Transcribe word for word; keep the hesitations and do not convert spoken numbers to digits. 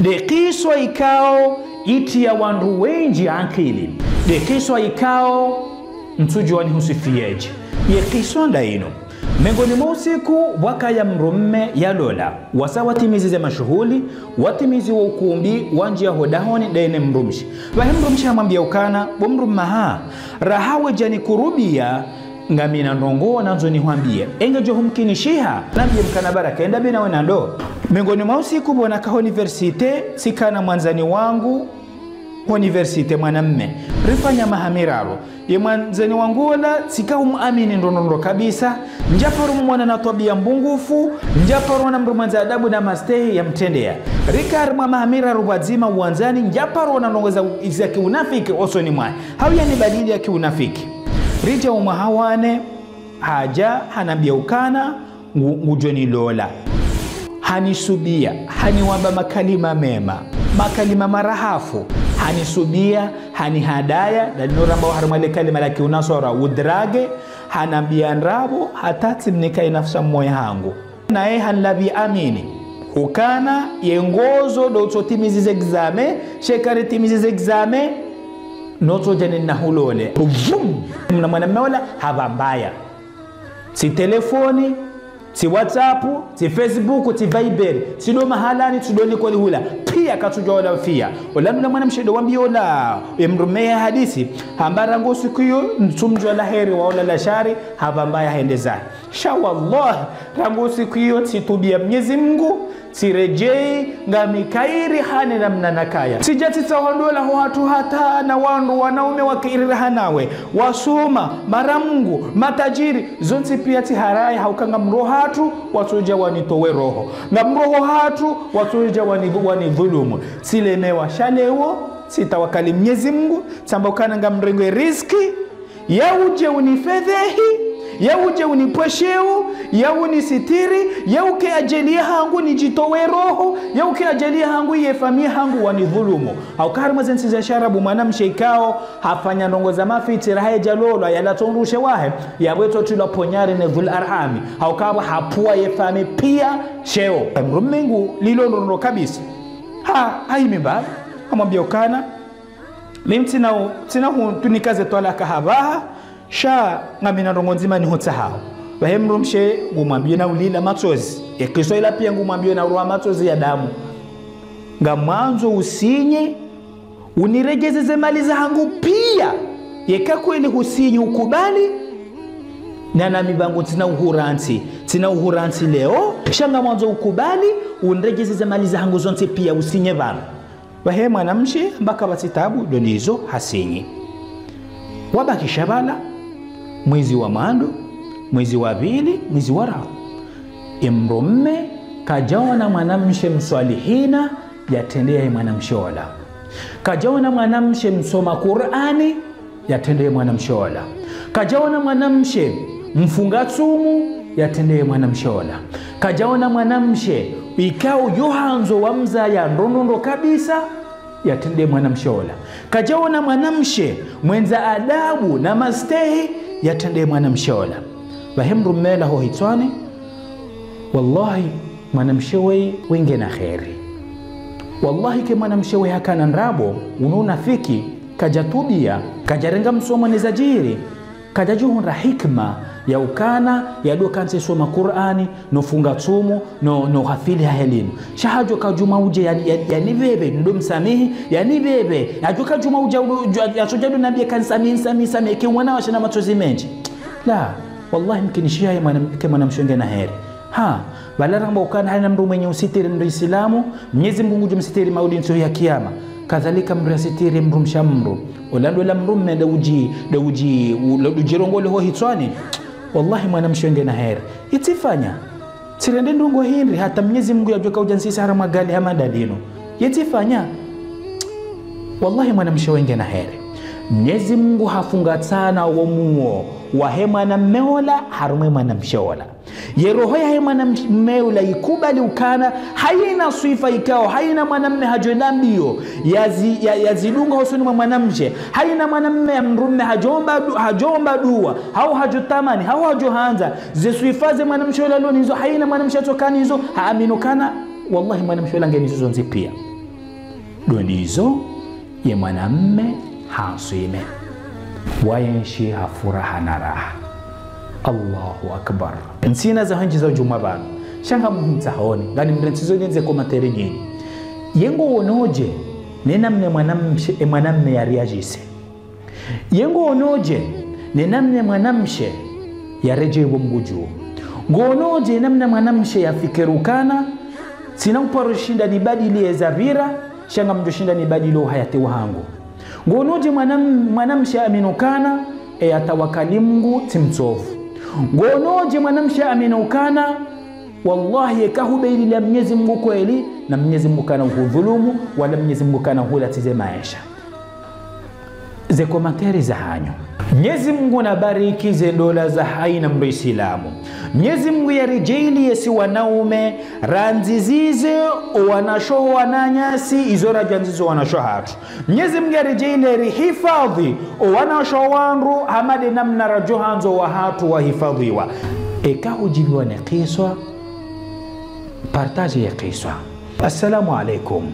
Nde kiswa ikao itriya wandru wendji ankili. Nde kiswa ikao ntsudjuwa nihuswifiyeje. Ye kiswa nda inu. Mengoni mwa usiku, pvwakaya mdrume yalola. Wasa watimizi ze mashuhuli, watimizi wo ukumbi, wandjiya ho dahoni, ndeye ne mdrumshe. Pvahe mdrumshe hamwambiya ukana, bo mdrume wahangu, raha wedja nikurubiya, ngamina ndrongoo nandzo nihwambiye. Enge djo humkinishiha, nambiye mkana baraka, enda bina wena ndo. Mengoni mwa usiku pvwaka ho université, tsikana mwandzani wangu, ho université mwanamme. Rifanya maha miraru. Ye mwandzani wangu ola, tsika humwamini ndro ndro ndro kabisa. Ndjaparo humwona na twabiya mbungufu, ndjaparo ona mdru mwendza adabu na mastehi yamtrendeya. Rika harimwa maha miraru pvwadzima uwandzani, ndjaparo ona ndrongoo za, za kiunafiki osoni mwahe. Hau yanibadili ya kiunafiki. Ridja omwaha wa nne, hadja, hanambiya ukana, ngu, ngudjo nilola. Hanisubiya, haniwamba makalima mema, makalima marahafu. Hanisubiya, hanihadaya, ndalino rambao harimwa le kalima la kiunaswara udrague, hanambiya ndrabo, hata tsimnika inafsi mwa moyo hangu. Naye hanilapvi amini. Hukana, ye ngozo ndo utsotimizi ze examen, sha eka ritimizi ze examen, no utsodja nina hulole. Vum! Mna mwanamme ola, hapvambaya. Tsi telefoni, tsi WhatsApp, tsi Facebook, tsi Viber, tsi ndo mahalani, tsi ndo likoli hula. Piya katsudjuwa ola ufiya. Ola mna mwanamshe ndo wambiya ola, ye mdrume ya hadisi, hamba rangu siku iyo, ntsumdjuwa la heri wa ola la shari, hapvambaya hende zahe. Sha wallahi, rangu siku iyo, tsitubiya Mnyezi Mngu, tsiredjeyi, ngami kayiri hane namna nakaya. Tsidja tsitsaha ndola ho hatru hata na wandru wanaume wa kayiri raha nawe, wasoma, mara Mngu, matajiri, zontsi piya tsiharaya hauka ngamroho hatru, watsodja wanitowe roho. Ngamroho hatru, watsodja wani, wanidhulumu. Tsilemewa sha leo, tsitawakali Mnyezi Mngu, tsamba ukana ngamrenge riziki, ya udje unifedhehi, ya udje unipvwesheu, ya unisitiri, ya uke ajali yahangu nidjitowe roho, ya uke ajali yahangu ye famiyi yahangu wanidhulumu. Hauka harimwa ze ntsi za sharabu mwanamshe ikao hafanya ndrongoo za mafitsi raha yadjalolwa, yalatsa undrushe wahe, yapvo yatso trilwa ponyari ne dhul arhami. Hauka hapvuwa ye famiyi piya sheo. Mdrume ngu lilo ndro ndro kabisa. Ha, hayi mimba, hamwambiya ukana, mimi tsina u-, tsina hu-, tunika ze twalaka hapvaha, sha ngamina ndrongoo ndzima nihutsahao. Pvahe mdrumshe ngumwambiyo na ulila matsozi. Ye kiswa ila piya ngumwambiyo na uroha matsozi ya damu. Ngamwandzo usinye, uniredjeze ze mali zahangu piya. Yeka kweli husinyi ukubali, na nami pvangu tsina uhurantsi, tsina uhurantsi leo, sha ngamwandzo ukubali, uniredjeze ze mali zahangu zontsi piya usinye pvanu. Pvahe mwanamshe, hamba kapvatsi tabu, ndo nizo hasinyi. Wabakisha pvala, mwezi wa mwando, mwezi wa pvili, mwezi wa raru. Ye mdrume, kadjaona mwanamshe mswalihina, yatrendeya ye mwanamshe ola. Kadjaona mwanamshe msoma Kur'ani, yatrendeya ye mwanamshe ola. Kadjaona mwanamshe mfunga tsumu, yatrendeya ye mwanamshe ola. Kadjaona mwanamshe ikao yo handzo wamzaya ndro ndro ndro kabisa, yatrendeya ye mwanamshe ola. Kadjaona mwanamshe mwendza adabu na mastehi, yatrendeya ye mwanamshe ola. Pvahe mdrume ola ho hitswani, wallahi, mwanamshe weyi, weyi ngena heri. Wallahi, ke mwanamshe weyi hakana ndrabo, unu unafiki, kadjatubiya, kadjarenga msomo ne zadjiri, kadjadjuhundra hikima ya ukana, yadjo kantsi soma Kur'ani, no funga tsumu, no, no hafili hahe linu. Sha hadjo kadjuma udje yani, yani, yani pvepve, ndo msamihi, yani pvepve, hadjo kadjuma udje, udje, yatsodja ndo nambiye kanisamihi, nisamihi, nisamihi, ke mwana washe na matsozi mendji. La, wallahi mkinishiha ye mwana, ke mwanamshe ngena heri. Ha, pvala ramba ukana hayina mdru mwenye usitiri mdru Isilamu, Mnyezi Mngu ngudjo msitiri mauri ntsu ya kiyama. Kadhalika mdru yasitiri mdrumshe wa mdru. Ola ndo ola mdrume nda udji, nda udji, u-, nda udjirongole ho hitswani. Wallahi mwanamshe ngena heri. Yetsifanya. Tsirende ndrongoo hindri hata Mnyezi Mngu yadjoka udja nsisa harimwa gali hama ndalinu. Yetsifanya. Wallahi mwanamshe weyi ngena heri. Mnyezi Mngu hafunga tsana wo muo wahe mwanamme ola, harumwa ye mwanamshe ola. Ye roho yahe mwanamme ola ikubali ukana, hayina swifa ikao, hayina mwanamme hadjo enda mbiyo, yazi-, ya-, yazidunga hosoni mwa mwanamshe, hayina mwanamme ya mdrume hadjo omba du-, hadjo omba duwa, hau hadjo tamani, hau hadjo handza, ze swifa ze mwanamshe ola lo nizo, hayina mwanamshe yatsoka nizo, haamini ukana, wallahi mwanamshe ola nge nizo zontsi piya. Ndo ndizo, ye mwanamme haswime. Wayenshi ha furaha na raha. Allahu Akbar. Ntsina za handji za udjuma pvanu. Sha ngamuhimtsahoni, nganimrentsizo nyenze commentaire nyinyi. Ye ngoonoje, ne namna mwanamshe, e mwanamme yareagisse. Ye ngoonoje, ne namna mwanamshe yaredjei pvo Mngu dju. Ngoonoje namna mwanamshe yafikiri ukana, tsina uparo shinda nibadili eza pvira, sha ngamdjo shinda nibadili uhayati wahangu. Ngoonoje mwanam-, mwanamshe amini ukana, e yatawakali Mngu tsi mtsovu. Ngoonoje mwanamshe amini ukana, wallahi, eka hubeilila Mnyezi Mngu kweli, na Mnyezi Mngu kana uhudhulumu, wala Mnyezi Mngu kana uhulatize maesha. Ze commentaire zahanyu. Mnyezi Mngu nabariki ze ndola za haina mdru Isilamu. Mnyezi Mngu yaridjaanliye si wanaume, randzizize owanashe wananyasi, izo radjandzizo wanashe hatru. Mnyezi Mngu yaridjaanliye rihifadhwi owanashe wandru, hama nde namna radjo handzo wahatru wahifadhwiwa. Eka hudjibiwa ne kiswa, partage ye kiswa. Assalamu alaikum.